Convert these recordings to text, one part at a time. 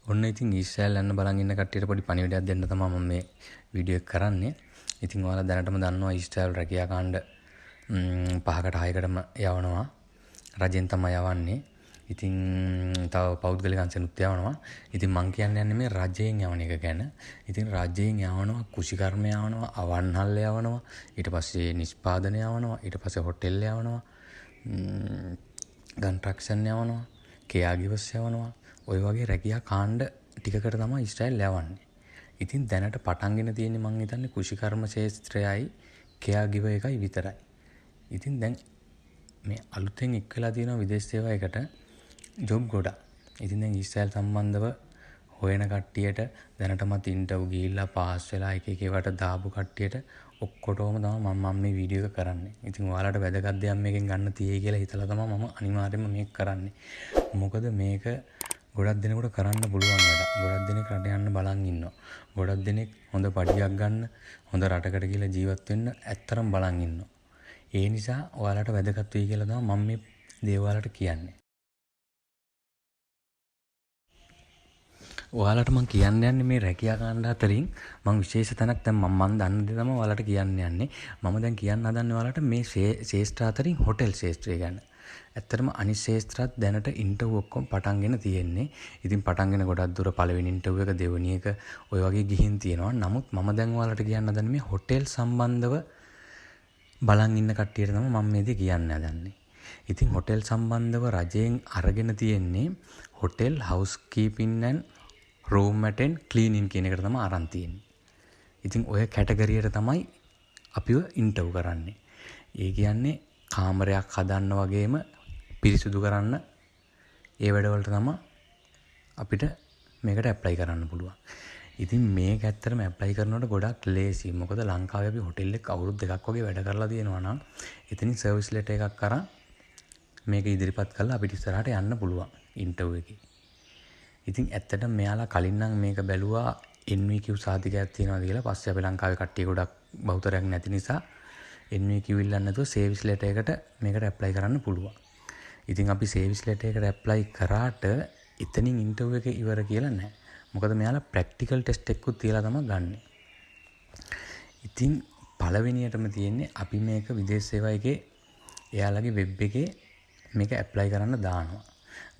ඔන්න ඉතින් ඊශ්‍රායල් යන්න බලන් ඉන්න කට්ටියට පොඩි පණිවිඩයක් දෙන්න තමයි මම මේ වීඩියෝ එක කරන්නේ. ඉතින් ඔයාලා දැනටම දන්නවා ඊශ්‍රායල් රැකියා කාණ්ඩ 5කට 6කටම යවනවා. රජෙන් තමයි යවන්නේ. ඉතින් තව පෞද්ගලික අංශෙනුත් යවනවා. ඉතින් මං කියන්න යන්නේ මේ රජයෙන් යවන එක ගැන. ඉතින් රජයෙන් යවනවා, කුෂිකර්ම යවනවා, අවන්හල් යවනවා, ඊට පස්සේ නිෂ්පාදන යවනවා, ඊට පස්සේ හොටෙල් යවනවා, කන්ස්ට්‍රක්ෂන් යවනවා, කෙයාගිවර්ස් යවනවා. ඔය වගේ රැකියා කාණ්ඩ ටිකකට තමයි ඊශ්‍රායල් යවන්නේ. ඉතින් දැනට පටන්ගෙන තියෙන්නේ මං හිතන්නේ කුෂිකර්ම ක්ෂේත්‍රයයි කෙයාගිවර් එකයි විතරයි. ඉතින් දැන් මේ අලුතෙන් එක් වෙලා තියෙනවා විදේශ සේවා එකට ජොබ් ගොඩක්. ඉතින් දැන් ඊශ්‍රායල් සම්බන්ධව හොයන කට්ටියට දැනටමත් ඉන්ටර්වයුව ගිහිල්ලා පාස් වෙලා එක එක ඒවාට දාපු කට්ටියට ඔක්කොටම තමයි මම මේ වීඩියෝ එක කරන්නේ. ඉතින් ඔයාලට වැදගත් දෙයක් මේකෙන් ගන්න තියෙයි කියලා හිතලා තමයි මම අනිවාර්යයෙන්ම මේක කරන්නේ. මොකද මේක ගොඩක් දෙනෙකුට කරන්න පුළුවන් වැඩක්. ගොඩක් දෙනෙක් රට යන්න බලන් ඉන්නවා. ගොඩක් දෙනෙක් හොඳ පඩියක් ගන්න, හොඳ රටකට ගිහලා ජීවත් වෙන්න ඇත්තටම බලන් ඉන්නවා. ඒ නිසා ඔයාලට වැදගත් වෙයි කියලා තමයි මම මේ දේ ඔයාලට කියන්නේ. ඔයාලට මං කියන්න යන්නේ මේ රැකියා කාණ්ඩ අතරින් මං විශේෂ තැනක් දැන් මං දන්න දේ තමයි ඔයාලට කියන්න යන්නේ. මම දැන් කියන්න හදන්නේ ඔයාලට මේ ක්ෂේත්‍ර අතරින් හොටෙල් ක්ෂේත්‍රය ගැන. ඇත්තටම අනිත් ක්ෂේත්‍රات දැනට ඉන්ටර්වයුව ඔක්කොම පටන්ගෙන තියෙන්නේ. ඉතින් පටන්ගෙන ගොඩක් දුර පළවෙනි ඉන්ටර්වයුව එක දෙවෙනි එක ඔය වගේ ගිහින් තියෙනවා. නමුත් මම දැන් ඔයාලට කියන්න හදන්නේ මේ හොටෙල් සම්බන්ධව බලන් ඉන්න කට්ටියට තමයි මම මේ දේ කියන්න හදන්නේ. ඉතින් හොටෙල් සම්බන්ධව රජයෙන් අරගෙන තියෙන්නේ hotel housekeeping and room attendant cleaning කියන එකට තමයි අරන් තියෙන්නේ. ඉතින් ඔය කැටගරියට තමයි අපිව ඉන්ටර්වයුව කරන්නේ. ඒ කියන්නේ කාමරයක් හදන්න වගේම පිරිසිදු කරන්න ඒ වැඩවලට තමයි අපිට මේකට ඇප්ලයි කරන්න පුළුවන්. ඉතින් මේක ඇත්තටම ඇප්ලයි කරනකොට ගොඩක් ලේසි. මොකද ලංකාවේ අපි හොටෙල් එක අවුරුදු දෙකක් වගේ වැඩ කරලා තියෙනවා නම් එතනින් සර්විස් ලෙටර් එකක් අරන් මේක ඉදිරිපත් කරලා අපිට ඉස්සරහට යන්න පුළුවන් ඉන්ටර්වයුව එකේ. ඉතින් ඇත්තටම මෙයාලා කලින් නම් මේක බැලුවා NVQ සාධකයක් තියෙනවද කියලා. පස්සේ අපි ලංකාවේ කට්ටිය ගොඩක් බහුතරයක් නැති නිසා NVQ ඉල්ලන්නේ නැතුව සර්විස් ලෙටර් එකට මේකට ඇප්ලයි කරන්න පුළුවන්. ඉතින් අපි සර්විස් ලෙටර් එකට ඇප්ලයි කරාට එතනින් ඉන්ටර්වයුව එක ඉවර කියලා නෑ. මොකද මෙයාලා ප්‍රැක්ටිකල් ටෙස්ට් එකකුත් තියලා තමයි ගන්නෙ. ඉතින් පළවෙනියටම තියෙන්නේ අපි මේක විදේශ සේවා එකේ එයාලගේ වෙබ් එකේ මේක ඇප්ලයි කරන්න දානවා.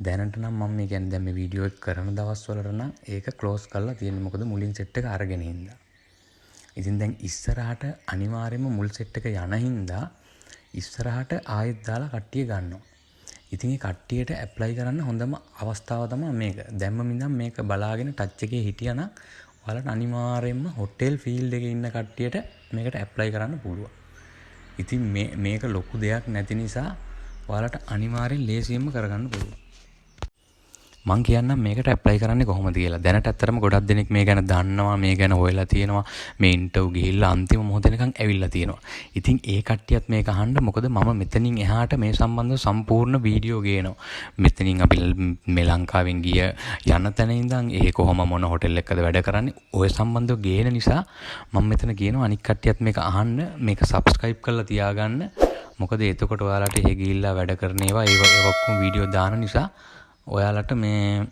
දැනට නම් මම මේ කියන්නේ දැන් මේ වීඩියෝ එක කරන දවස් වලට නම් ඒක ක්ලෝස් කරලා තියෙන්නේ. මොකද මුලින් සෙට් එක අරගෙන හින්දා. ඉතින් දැන් ඉස්සරහට අනිවාර්යයෙන්ම මුල් සෙට් එක යන හින්දා ඉස්සරහට ආයෙත් දාලා කට්ටිය ගන්නවා. ඉතින් ඒ කට්ටියට ඇප්ලයි කරන්න හොඳම අවස්ථාව තමයි මේක. දැම්මම ඉඳන් මේක බලාගෙන ටච් එකේ හිටියනම් ඔයාලට අනිවාර්යයෙන්ම හොටෙල් ෆීල්ඩ් එකේ ඉන්න කට්ටියට මේකට ඇප්ලයි කරන්න පුළුවන්. ඉතින් මේක ලොකු දෙයක් නැති නිසා ඔයාලට අනිවාර්යෙන් ලේසියෙන්ම කරගන්න පුළුවන්. මං කියන්නම් මේකට ඇප්ලයි කරන්නේ කොහොමද කියලා. දැනට ඇත්තටම ගොඩක් දෙනෙක් මේ ගැන දන්නවා, මේ ගැන හොයලා තියෙනවා, මේ ඉන්ටර්වයුව ගිහිල්ලා අන්තිම මොහොත වෙනකන් ඇවිල්ලා තියෙනවා. ඉතින් ඒ කට්ටියත් මේක අහන්න, මොකද මම මෙතනින් එහාට මේ සම්බන්ධව සම්පූර්ණ වීඩියෝ ගේනවා. මෙතනින් අපි මේ ලංකාවෙන් ගිය යන තැන ඉඳන් ඒ කොහොම මොන හොටෙල් එකකද වැඩ කරන්නේ ඔය සම්බන්ධව ගේන නිසා මම මෙතන කියනවා අනික් කට්ටියත් මේක අහන්න, මේක සබ්ස්ක්‍රයිබ් කරලා තියාගන්න. මොකද එතකොට ඔයාලට එහෙ ගිහිල්ලා වැඩ කරන ඒවා ඒ ඔක්කොම වීඩියෝ දාන නිසා ඔයාලට මේ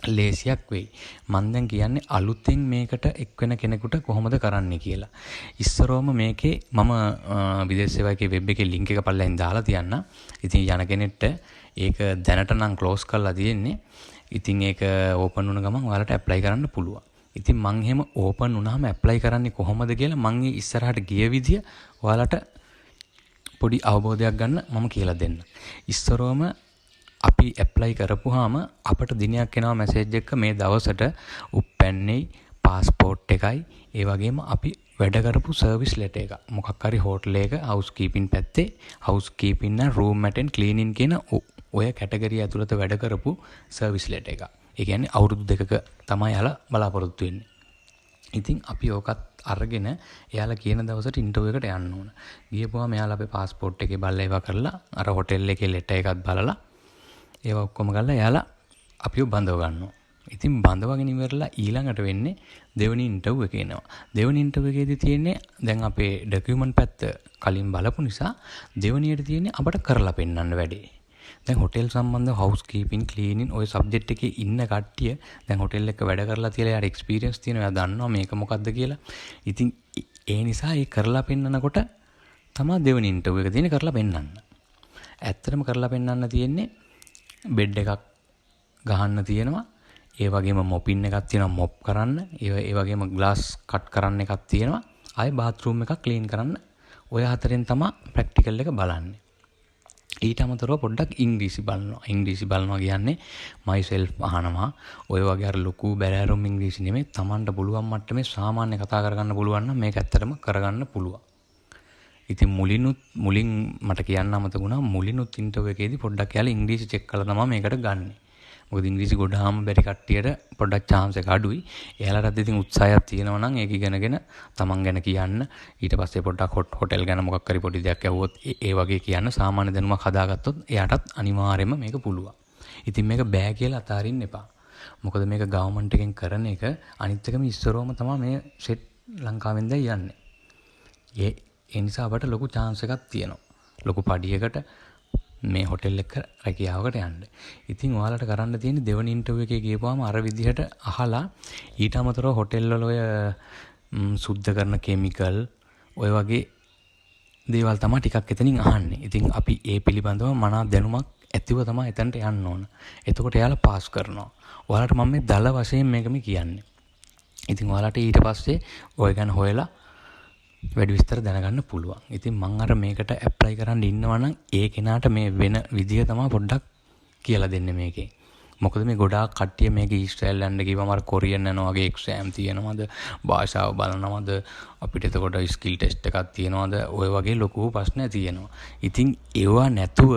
ලේසියක් වෙයි. මං දැන් කියන්නේ අලුතෙන් මේකට එක් වෙන කෙනෙකුට කොහොමද කරන්නේ කියලා. ඉස්සරෝම මේකේ මම විදේශ සේවා එකේ වෙබ් එකේ ලින්ක් එක පල්ලෙන් දාලා තියන්න. ඉතින් යන කෙනෙක්ට ඒක දැනට නම් ක්ලෝස් කරලා තියෙන්නේ. ඉතින් ඒක ඕපන් වුණ ගමන් ඔයාලට ඇප්ලයි කරන්න පුළුවන්. ඉතින් මං එහෙම ඕපන් වුණාම ඇප්ලයි කරන්නේ කොහොමද කියලා මං ඒ ඉස්සරහට ගිය විදිය ඔයාලට පොඩි අවබෝධයක් ගන්න මම කියලා දෙන්න. ඉස්සරෝම අපි ඇප්ලයි කරපුවාම අපට දිනයක් එනවා මැසේජ් එක මේ දවසට උප්පැන්නේ පාස්පෝට් එකයි ඒ වගේම අපි වැඩ කරපු සර්විස් ලෙටර් එක. මොකක් හරි හෝටල් එකක හවුස් කීපින් පැත්තේ හවුස් කීපින් නම් රූම් ඇටෙන්ඩ් ක්ලීනින් කියන ඔය කැටගරිය ඇතුළත වැඩ කරපු සර්විස් ලෙටර් එකක්. ඒ කියන්නේ අවුරුදු දෙකක තමයි එයාලා බලාපොරොත්තු වෙන්නේ. ඉතින් අපි ඕකත් අරගෙන එයාලා කියන දවසට ඉන්ටර්වයුව එකට යන්න ඕන. ගියපුවාම එයාලා අපේ පාස්පෝට් එකේ බලලා ඒවා කරලා අර හොටෙල් එකේ ලෙටර් එකත් බලලා ඒවා ඔක්කොම කරලා එයාලා අපිව බඳව ගන්නවා. ඉතින් බඳවගෙන ඉවරලා ඊළඟට වෙන්නේ දෙවෙනි ඉන්ටර්වයුව එක එනවා. දෙවෙනි ඉන්ටර්වයුව එකේදී තියෙන්නේ දැන් අපේ ඩොකියුමන්ට් පැත්ත කලින් බලපු නිසා දෙවෙනියට තියෙන්නේ අපට කරලා පෙන්වන්න වැඩේ. දැන් හොටෙල් සම්බන්ධ හවුස් කීපින්, ක්ලීනින් ඔය සබ්ජෙක්ට් එකේ ඉන්න කට්ටිය දැන් හොටෙල් එක වැඩ කරලා තියලා එයාට එක්ස්පීරියන්ස් තියෙනවා. එයා දන්නවා මේක මොකද්ද කියලා. ඉතින් ඒ නිසා ඒ කරලා පෙන්නනකොට තමා දෙවෙනි ඉන්ටර්විව් එක තියෙන්නේ කරලා පෙන්නන්න. ඇත්තටම කරලා පෙන්නන්න තියෙන්නේ බෙඩ් එකක් ගහන්න තියෙනවා. ඒ වගේම මොපින් එකක් තියෙනවා මොප් කරන්න. ඒ වගේම ග්ලාස් කට් කරන්න එකක් තියෙනවා. ආයේ බාත්රූම් එකක් ක්ලීන් කරන්න. ඔය හතරෙන් තමා ප්‍රැක්ටිකල් එක බලන්නේ. ඊට අමතරව පොඩ්ඩක් ඉංග්‍රීසි බලනවා. ඉංග්‍රීසි බලනවා කියන්නේ මයිසෙල්ෆ් අහනවා. ඔය වගේ අර ලොකු බැරෑරුම් ඉංග්‍රීසි නෙමෙයි. Tamanට පුළුවන් මට්ටමේ සාමාන්‍ය කතා කරගන්න පුළුවන් නම් මේක ඇත්තටම කරගන්න පුළුවන්. ඉතින් මුලින් මට කියන්න අමතක වුණා, මුලිනුත් ඉන්ටර්විව් එකේදී පොඩ්ඩක් එයාලා ඉංග්‍රීසි චෙක් කරලා තමයි මේකට ගන්නෙ. මොකද ඉංග්‍රීසි ගොඩාම බැරි කට්ටියට පොඩ්ඩක් චාන්ස් එක අඩුයි. එයාලටත් ඉතින් උත්සාහයක් තියෙනවා නම් ඒක ඉගෙනගෙන තමන් ගැන කියන්න, ඊට පස්සේ පොඩ්ඩක් හොටෙල් ගැන මොකක් හරි පොඩි දෙයක් ඇහුවොත් ඒ වගේ කියන්න සාමාන්‍ය දැනුමක් හදාගත්තොත් එයාටත් අනිවාර්යයෙන්ම මේක පුළුවන්. ඉතින් මේක බෑ කියලා අතාරින්න එපා. මොකද මේක ගවර්න්මන්ට් එකෙන් කරන එක. අනිත් එක මේ ඉස්සරෝම තමයි මේ සෙට් ලංකාවෙන් දැන් යන්නේ. ඒ නිසා අපට ලොකු චාන්ස් එකක් තියෙනවා. ලොකු පඩියකට මේ හොටෙල් එක රැකියාවකට යන්න. ඉතින් ඔයාලට කරන්න තියෙන්නේ දෙවනි ඉන්ටර්විව් එකේ ගියපුවාම අර විදිහට අහලා, ඊට අමතරව හොටෙල් වල ඔය සුද්ධ කරන කෙමිකල් ඔය වගේ දේවල් තමයි ටිකක් එතනින් අහන්නේ. ඉතින් අපි ඒ පිළිබඳව මනා දැනුමක් ඇතිව තමයි එතනට යන්න ඕන. එතකොට එයාලා පාස් කරනවා. ඔයාලට මම මේ දල වශයෙන් මේක මේ කියන්නේ. ඉතින් ඔයාලට ඊට පස්සේ ඔය ගැන හොයලා වැඩි විස්තර දැනගන්න පුළුවන්. ඉතින් මං අර මේකට ඇප්ලයි කරන්න ඉන්නවා නම් ඒ කෙනාට මේ වෙන විදිය තමයි පොඩ්ඩක් කියලා දෙන්නේ මේකේ. මොකද මේ ගොඩාක් කට්ටිය මේක ඊශ්‍රායල් යන්න කිව්වම අර කොරියන් යනවා වගේ එක්සෑම් තියෙනවද, භාෂාව බලනවද, අපිට එතකොට ස්කිල් ටෙස්ට් එකක් තියෙනවද, ඔය වගේ ලොකු ප්‍රශ්න තියෙනවා. ඉතින් ඒවා නැතුව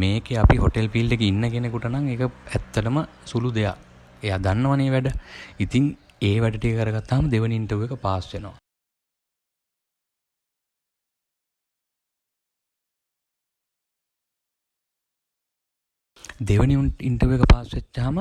මේකේ අපි හොටෙල් ෆීල්ඩ් එකේ ඉන්න කෙනෙකුට නම් ඒක ඇත්තටම සුළු දෙයක්. එයා දන්නවනේ වැඩ. ඉතින් ඒ වැඩ ටික කරගත්තාම දෙවෙනි ඉන්ටර්විව් එක පාස් වෙනවා. දෙවෙනි ඉන්ටර්විව් එක පාස් වෙච්චාම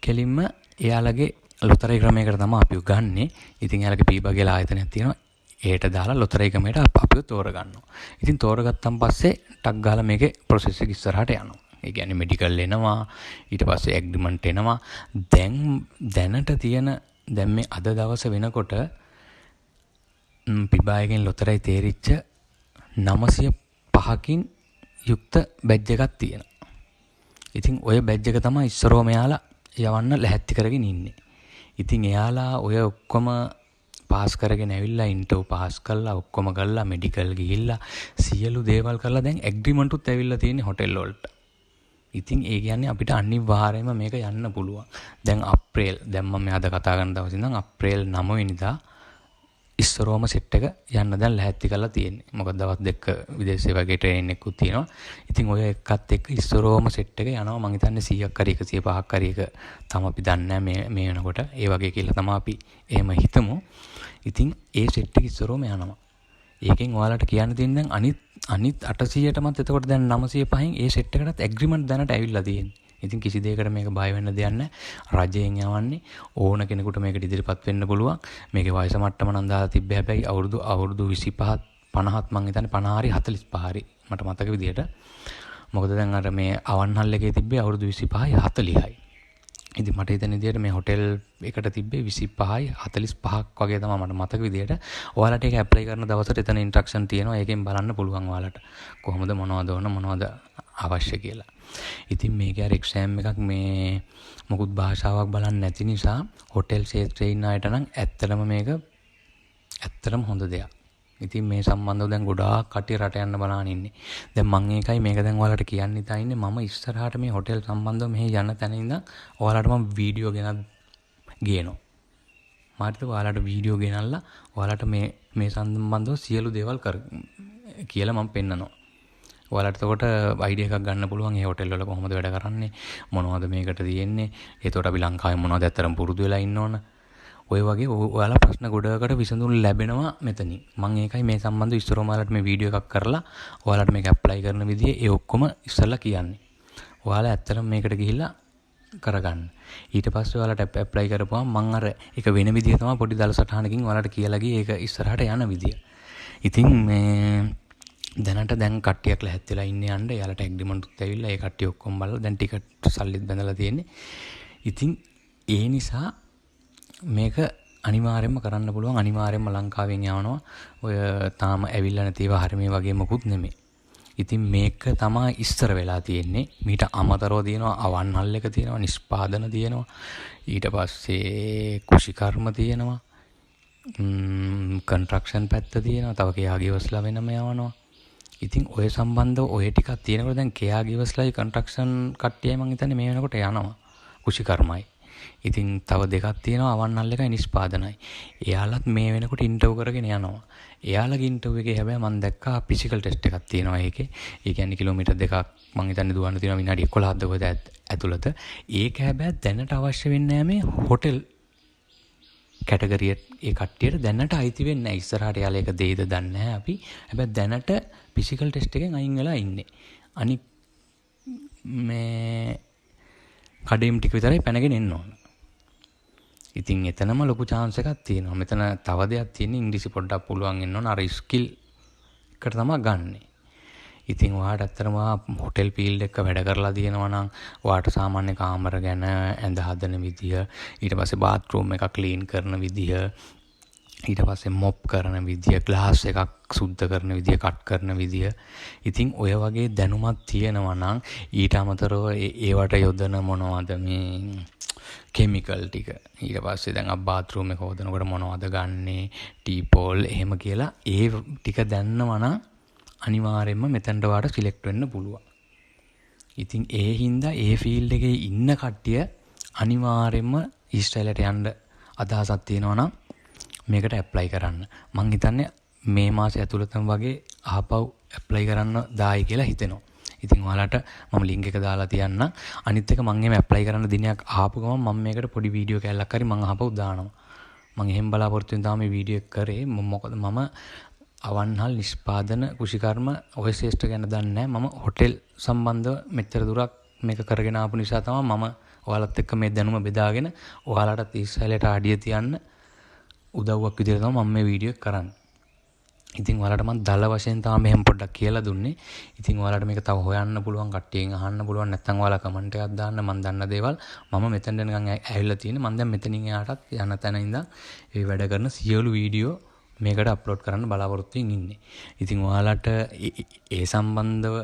කෙලින්ම එයාලගේ ලොතරැයි ක්‍රමයකට තමයි අපිව ගන්නෙ. ඉතින් එයාලගේ පීබා කියලා ආයතනයක් තියෙනවා. ඒට දාලා ලොතරැයි ක්‍රමයට අපිව තෝරගන්නවා. ඉතින් තෝරගත්තන් පස්සේ ටක් ගාලා මේකේ ප්‍රොසෙස් එක ඉස්සරහට යනවා. ඒ කියන්නේ මෙඩිකල් එනවා, ඊට පස්සේ ඇග්‍රිමන්ට් එනවා. දැන් දැනට තියෙන දැන් මේ අද දවස වෙනකොට පිබා එකෙන් ලොතරැයි තේරිච්ච 905කින් යුක්ත බැජ් එකක් තියෙනවා. ඉතින් ඔය බැජ් එක තමයි ඉස්සරෝම එයාලා යවන්න ලැහැත්ති කරගෙන ඉන්නේ. ඉතින් එයාලා ඔය ඔක්කොම පාස් කරගෙන ඇවිල්ලා ඉන්ටර්ව් පාස් කරලා ඔක්කොම කරලා මෙඩිකල් ගිහිල්ලා සියලු දේවල් කරලා දැන් ඇග්‍රිමන්ට් උත් ඇවිල්ලා තියෙන්නේ හොටෙල් වලට. ඉතින් ඒ කියන්නේ අපිට අනිවාර්යයෙන්ම මේක යන්න පුළුවන්. දැන් අප්‍රේල්, දැන් මම මේ අද කතා කරන දවසේ ඉඳන් අප්‍රේල් 9 වෙනිදා ඉස්සරෝම සෙට් එක යන්න දැන් ලැහැත්ති කරලා තියෙන්නේ. මොකද දවස් දෙක විදේශ වගේ ට්‍රේන් එකකුත් තියෙනවා. ඉතින් ඔය එකත් එක්ක ඉස්සරෝම සෙට් එක යනවා. මං හිතන්නේ 100ක් හරි 105ක් හරි එක තම අපි දන්නේ නැහැ මේ වෙනකොට. ඒ වගේ කියලා තමයි අපි එහෙම හිතමු. ඉතින් ඒ සෙට් එක ඉස්සරෝම යනවා. ඒකෙන් ඔයාලට කියන්න තියෙන දැන් අනිත් 800ටමත් එතකොට දැන් 905න් ඒ සෙට් එකටත් ඇග්‍රිමන්ට් දැනට ඇවිල්ලා තියෙන්නේ. ඉතින් කිසි දෙයකට මේක බය වෙන්න දෙයක් නැහැ. රජයෙන් යවන්නේ ඕන කෙනෙකුට මේකට ඉදිරිපත් වෙන්න පුළුවන්. මේකේ වයස මට්ටම නම් දාලා තිබ්බේ හැබැයි අවුරුදු 25 50ත් මං හිතන්නේ 50 හරි 45 හරි මට මතක විදියට. මොකද දැන් අර මේ අවන්හල් එකේ තිබ්බේ අවුරුදු 25යි 40යි. ඉතින් මට හිතෙන විදියට මේ හොටෙල් එකට තිබ්බේ 25යි 45ක් වගේ තමයි මට මතක විදියට. ඔයාලට ඒක ඇප්ලයි කරන දවසට එතන ඉන්ස්ට්‍රක්ෂන් තියෙනවා. ඒකෙන් බලන්න පුළුවන් ඔයාලට කොහොමද මොනවද ඕන මොනවද අවශ්‍ය කියලා. ඉතින් මේකේ අර එක්සෑම් එකක් මේ මොකුත් භාෂාවක් බලන්නේ නැති නිසා හොටෙල් ක්ෂේත්‍රයේ ඉන්න අයට නම් ඇත්තටම මේක ඇත්තටම හොඳ දෙයක්. ඉතින් මේ සම්බන්ධව දැන් ගොඩාක් කට්ටිය රට යන්න බලාගෙන ඉන්නේ. දැන් මං ඒකයි මේක දැන් ඔයාලට කියන්න හිතා ඉන්නේ. මම ඉස්සරහට මේ හොටෙල් සම්බන්ධව මෙහි යන තැන ඉඳන් ඔයාලට මම වීඩියෝ ගෙනත් ගේනවා. මාත් ඔයාලට වීඩියෝ ගෙනල්ලා ඔයාලට මේ සම්බන්ධව සියලු දේවල් කර කියලා මම පෙන්නනවා. ඔයාලට එතකොට අයිඩියා එකක් ගන්න පුළුවන් මේ හොටෙල් වල කොහොමද වැඩ කරන්නේ, මොනවද මේකට තියෙන්නේ, එතකොට අපි ලංකාවේ මොනවද ඇත්තටම පුරුදු වෙලා ඉන්න ඕන. ඔය වගේ ඔයාලා ප්‍රශ්න ගොඩකට විසඳුම් ලැබෙනවා මෙතනින්. මං ඒකයි මේ සම්බන්ධව ඉස්සරෝම ඔයාලට මේ වීඩියෝ එකක් කරලා ඔයාලට මේක ඇප්ලයි කරන විදිය ඒ ඔක්කොම ඉස්සරලා කියන්නේ. ඔයාලා ඇත්තටම මේකට ගිහිල්ලා කරගන්න. ඊට පස්සේ ඔයාලට ඇප්ලයි කරපුවම මං අර ඒක වෙන විදිය තමයි පොඩි දල සටහනකින් ඔයාලට කියලා ගියේ ඒක ඉස්සරහට යන විදිය. ඉතින් මේ දැනට දැන් කට්ටියක් ලැහැත් වෙලා ඉන්නේ යන්න. එයාලට ඇග්‍රීමන්ට් උත් ඇවිල්ලා ඒ කට්ටිය ඔක්කොම බලලා දැන් ටිකට් සල්ලිත් බැඳලා තියෙන්නේ. ඉතින් ඒ නිසා මේක අනිවාර්යයෙන්ම කරන්න පුළුවන්. අනිවාර්යයෙන්ම ලංකාවෙන් යවනවා. ඔය තාම ඇවිල්ලා නැති ඒවා හරි මේ වගේ මොකුත් නෙමෙයි. ඉතින් මේක තමා ඉස්සර වෙලා තියෙන්නේ. මීට අමතරව තියෙනවා අවන්හල් එක තියෙනවා, නිෂ්පාදන තියෙනවා, ඊට පස්සේ කුෂිකර්ම තියෙනවා, කන්ස්ට්‍රක්ෂන් පැත්ත තියෙනවා, තව කෙයාගිවර්ස්ලා වෙනම යවනවා. ඉතින් ඔය සම්බන්ධව ඔය ටිකක් තියෙනකොට දැන් කෙයාගිවර්ස්ලායි කන්ස්ට්‍රක්ෂන් කට්ටියයි මං හිතන්නේ මේ වෙනකොට යනවා. කුෂිකර්මයි. ඉතින් තව දෙකක් තියෙනවා, අවන්හල් එකයි නිෂ්පාදනයි. එයාලත් මේ වෙනකොට ඉන්ටර්වයුව කරගෙන යනවා. එයාලගේ ඉන්ටර්වයුව එකේ හැබැයි මං දැක්කා ෆිසිකල් ටෙස්ට් එකක් තියෙනවා ඒකේ. ඒ කියන්නේ කිලෝමීටර් 2ක් මං හිතන්නේ දුවන්න තියෙනවා විනාඩි 11ක් කොහෙද ඇතුළත. ඒක හැබැයි දැනට අවශ්‍ය වෙන්නේ නෑ මේ හොටෙල් කැටගරිය ඒ කට්ටියට දැනට අයිති වෙන්නේ නෑ. ඉස්සරහට එයාලා ඒක දෙයිද දන්නේ නෑ අපි. හැබැයි දැනට ෆිසිකල් ටෙස්ට් එකෙන් අයින් වෙලා ඉන්නේ. අනික් මේ කඩේම් ටික විතරයි පැනගෙන එන්න ඕන. ඉතින් එතනම ලොකු චාන්ස් එකක් තියෙනවා. මෙතන තව දෙයක් තියෙන්නේ, ඉංග්‍රීසි පොඩ්ඩක් පුළුවන් වෙන්න ඕන. අර ස්කිල් එකට තමයි ගන්නෙ. ඉතින් ඔයාට ඇත්තටම හොටෙල් ෆීල්ඩ් එක වැඩ කරලා තියෙනවා නම් ඔයාට සාමාන්‍ය කාමර ගැන, ඇඳ හදන විදිය, ඊට පස්සේ බාත්රූම් එක ක්ලීන් කරන විදිය, ඊට පස්සේ මොප් කරන විදිය, ග්ලාස් එකක් සුද්ධ කරන විදිය, කට් කරන විදිය. ඉතින් ඔය වගේ දැනුමක් තියෙනවා නම් ඊට අමතරව ඒවට යොදන මොනවද මේ කෙමිකල් ටික, ඊට පස්සේ දැන් අපි බාත්රූම් එක හොදනකොට මොනවද ගන්නෙ, ටීපෝල් එහෙම කියලා ඒ ටික දන්නවා නම් අනිවාර්යයෙන්ම මෙතනට ඔයාට සිලෙක්ට් වෙන්න පුළුවන්. ඉතින් ඒ හින්දා ඒ ෆීල්ඩ් එකේ ඉන්න කට්ටිය අනිවාර්යයෙන්ම ඊශ්‍රායලයට යන්න අදහසක් තියෙනවා නම් මේකට ඇප්ලයි කරන්න. මං හිතන්නේ මේ මාසෙ ඇතුළතම වගේ ආපහු ඇප්ලයි කරන්න දායි කියලා හිතෙනවා. ඉතින් ඔයාලට මම ලින්ක් එක දාලා තියන්නම්. අනිත් එක මං එහෙම ඇප්ලයි කරන්න දිනයක් ආපු ගමන් මම මේකට පොඩි වීඩියෝ කැලලක් හරි මං ආපහු දානවා. මං එහෙම බලාපොරොත්තු වෙන තමයි මේ වීඩියෝ එක කරේ. මොකද මම අවන්හල් නිෂ්පාදන කුෂිකර්ම ඔය ශ්‍රේෂ්ඨ ගැන දන්නේ නැහැ. මම හොටෙල් සම්බන්ධව මෙච්චර දුරක් මේක කරගෙන ආපු නිසා තමයි මම ඔයාලත් එක්ක මේ දැනුම බෙදාගෙන ඔයාලටත් ඊශ්‍රායලයට ආඩිය තියන්න උදව්වක් විදියට තමයි මම මේ වීඩියෝ එක කරන්නේ. ඉතින් ඔයාලට මම දල වශයෙන් තමයි මෙහෙම පොඩ්ඩක් කියලා දුන්නේ. ඉතින් ඔයාලට මේක තව හොයන්න පුළුවන්, කට්ටියෙන් අහන්න පුළුවන්, නැත්නම් ඔයාලා කමෙන්ට් එකක් දාන්න. මම දන්න දේවල් මම මෙතෙන්ට නිකන් ඇවිල්ලා තියෙන්නේ. මම දැන් මෙතනින් එහාටත් යන තැන ඉඳන් ඒ වැඩ කරන සියලු වීඩියෝ මේකට අප්ලෝඩ් කරන්න බලාපොරොත්තු වෙමින් ඉන්නේ. ඉතින් ඔයාලට ඒ සම්බන්ධව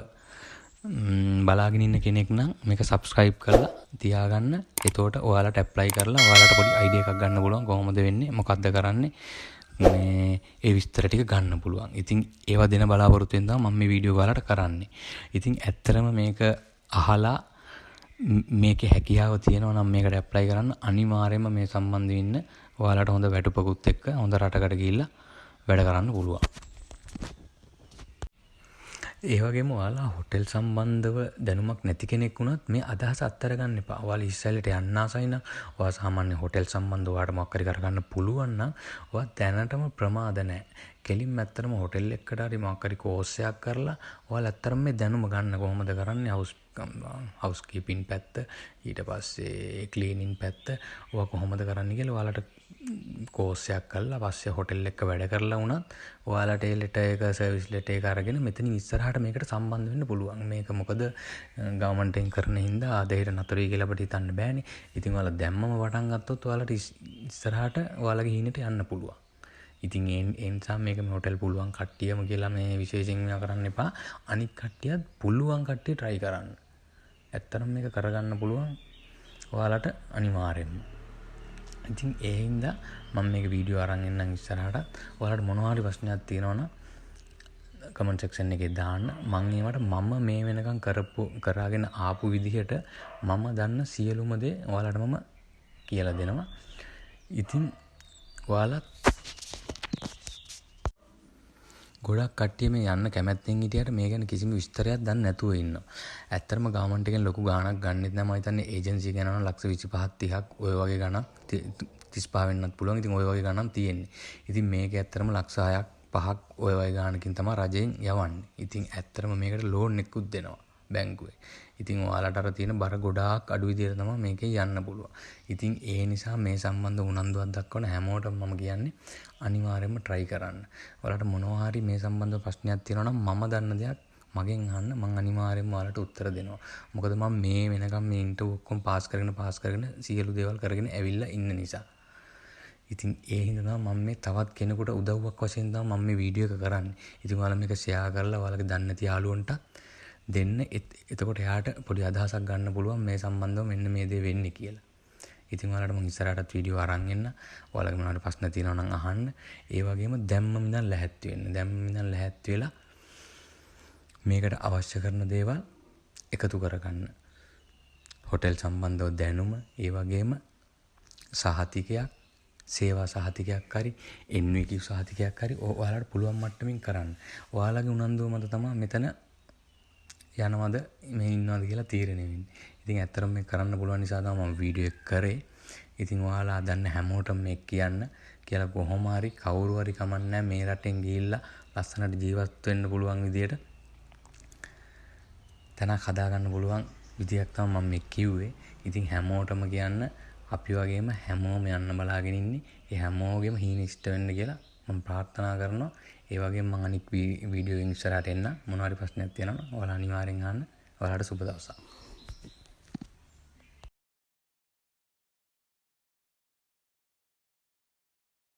බලාගෙන ඉන්න කෙනෙක් නම් මේක සබ්ස්ක්‍රයිබ් කරලා තියාගන්න. එතකොට ඔයාලට ඇප්ලයි කරලා ඔයාලට පොඩි අයිඩියා එකක් ගන්න පුළුවන් කොහොමද වෙන්නේ, මොකද්ද කරන්නේ, මේ ඒ විස්තර ටික ගන්න පුළුවන්. ඉතින් ඒවා දෙන බලාපොරොත්තු වෙන තමයි මම මේ වීඩියෝ ඔයාලට කරන්නේ. ඉතින් ඇත්තටම මේක අහලා මේකේ හැකියාව තියෙනවා නම් මේකට ඇප්ලයි කරන්න අනිවාර්යයෙන්ම මේ සම්බන්ධ වෙන්න ඔයාලට හොඳ වැටුපකුත් එක්ක හොඳ රටකට ගිහිල්ලා වැඩ කරන්න පුළුවන්. ඒ වගේම ඔයාලා හොටෙල් සම්බන්ධව දැනුමක් නැති කෙනෙක් වුණත් මේ අදහස අත්හැර ගන්න එපා. ඔයාලා ඊශ්‍රායලයට යන්න ආසයි නම්, ඔයා සාමාන්‍ය හොටෙල් සම්බන්ධව ඔයාට මොකක් හරි කරගන්න පුළුවන් නම් ඔයා දැනටම ප්‍රමාද නෑ. කෙලින්ම ඇත්තටම හොටෙල් එකකට හරි මොකක් හරි කෝස් එකක් කරලා ඔයාලා ඇත්තටම මේ දැනුම ගන්න කොහොමද කරන්නේ, හවුස් කීපින් පැත්ත, ඊට පස්සේ ක්ලීනින් පැත්ත ඔයා කොහොමද කරන්නේ කියලා ඔයාලට කෝස් එකක් කරලා පස්සේ හොටෙල් එක වැඩ කරලා වුණත් ඔයාලට ඒ ලෙටර් එක, සර්විස් ලෙටර් එක අරගෙන මෙතනින් ඉස්සරහට මේකට සම්බන්ධ වෙන්න පුළුවන්. මේක මොකද ගවර්න්මන්ට් එකෙන් කරන හින්දා ආද හෙට නතර වෙයි කියලා අපිට හිතන්න බෑනේ. ඉතින් ඔයාලා දැම්මම පටන් ගත්තොත් ඔයාලට ඉස්සරහට ඔයාලගේ හීනෙට යන්න පුළුවන්. ඉතින් ඒ නිසා මේක මේ හොටෙල් පුළුවන් කට්ටියම කියලා මේ විශේෂයෙන් මේවා කරන්න එපා. අනිත් කට්ටියත් පුළුවන් කට්ටිය try කරන්න. ඇත්තටම මේක කරගන්න පුළුවන් ඔයාලට අනිවාර්යෙන්ම. ඉතින් ඒ හින්දා මම මේක වීඩියෝ අරන් එන්නම් ඉස්සරහටත්. ඔයාලට මොනවා හරි ප්‍රශ්නයක් තියෙනවා නම් කමෙන්ට් සෙක්ෂන් එකේ දාන්න. මං ඒවට මම මේ වෙනකන් කරාගෙන ආපු විදිහට මම දන්න සියලුම දේ ඔයාලට මම කියලා දෙනවා. ඉතින් ඔයාලත් ගොඩක් කට්ටිය මේ යන්න කැමැත්තෙන් හිටියට මේ ගැන කිසිම විස්තරයක් දන්නේ නැතුව ඉන්නවා. ඇත්තටම ගවර්න්මන්ට් එකෙන් ලොකු ගාණක් ගන්නෙත් නෑ. මම හිතන්නේ ඒජන්සි ගැන නම් ලක්ෂ 25 30ක් ඔය වගේ ගණන් 35 වෙන්නත් පුළුවන්. ඉතින් ඔය වගේ ගණන් තියෙන්නේ. ඉතින් මේක ඇත්තටම ලක්ෂ 6ක් 5ක් ඔය වගේ ගාණකින් තමයි රජයෙන් යවන්නේ. ඉතින් ඇත්තටම මේකට ලෝන් එකකුත් දෙනවා බැංකුවේ. ඉතින් ඔයාලට අර තියෙන බර ගොඩාක් අඩු විදියට තමයි මේකේ යන්න පුළුවන්. ඉතින් ඒ නිසා මේ සම්බන්ධ උනන්දුවක් දක්වන හැමෝටම මම කියන්නේ අනිවාර්යයෙන්ම try කරන්න. ඔයාලට මොනවා හරි මේ සම්බන්ධව ප්‍රශ්නයක් තියෙනවා නම් මම දන්න දෙයක් මගෙන් අහන්න, මං අනිවාර්යයෙන්ම ඔයාලට උත්තර දෙනවා. මොකද මම මේ වෙනකම් මේ ඉන්ටර්වයුව ඔක්කොම පාස් කරගෙන සියලු දේවල් කරගෙන ඇවිල්ලා ඉන්න නිසා. ඉතින් ඒ හින්දා තමයි මම මේ තවත් කෙනෙකුට උදව්වක් වශයෙන් තමයි මම මේ වීඩියෝ එක කරන්නේ. ඉතින් ඔයාලා මේක ෂෙයා කරලා ඔයාලගේ දන්නේ නැති යාළුවන්ට දෙන්න. එතකොට එයාට පොඩි අදහසක් ගන්න පුළුවන් මේ සම්බන්ධව මෙන්න මේ දේ වෙන්නේ කියලා. ඉතින් ඔයාලට මම ඉස්සරහටත් වීඩියෝ අරන් එන්න. ඔයාලගේ මොනවාරි ප්‍රශ්න තියෙනවා නම් අහන්න. ඒ වගේම දැම්මම ඉඳන් ලැහැත්ති වෙන්න. දැම්මම ඉඳන් ලැහැත්ති වෙලා මේකට අවශ්‍ය කරන දේවල් එකතු කරගන්න. හොටෙල් සම්බන්ධව දැනුම, ඒ වගේම සහතිකයක්, සේවා සහතිකයක් හරි, NVQ සහතිකයක් හරි ඔයාලට පුළුවන් මට්ටමින් කරන්න. ඔයාලගේ උනන්දුව මත තමයි මෙතන යනවද මේ ඉන්නවද කියලා තීරණය වෙන්නේ. ඉතින් ඇත්තටම මේක කරන්න පුළුවන් නිසා තමයි මම වීඩියෝ එක කරේ. ඉතින් ඔයාලා දන්න හැමෝටම මේක කියන්න කියලා කොහොම හරි කවුරු හරි කමක් නැහැ මේ රටෙන් ගිහිල්ලා ලස්සනට ජීවත් වෙන්න පුළුවන් විදියට තැනක් හදාගන්න පුළුවන් විදියක් තමයි මම මේ කිව්වේ. ඉතින් හැමෝටම කියන්න අපි වගේම හැමෝම යන්න බලාගෙන ඉන්නේ. ඒ හැමෝගෙම හීන ඉෂ්ට වෙන්න කියලා මම ප්‍රාර්ථනා කරනවා. ඒ වගේම මම අනික් වීඩියෝ එකෙන් ඉස්සරහට එන්න. මොනවා හරි ප්‍රශ්නයක් තියෙනවා නම් ඔයාලා අනිවාර්යෙන් අහන්න. ඔයාලට සුබ දවසක්.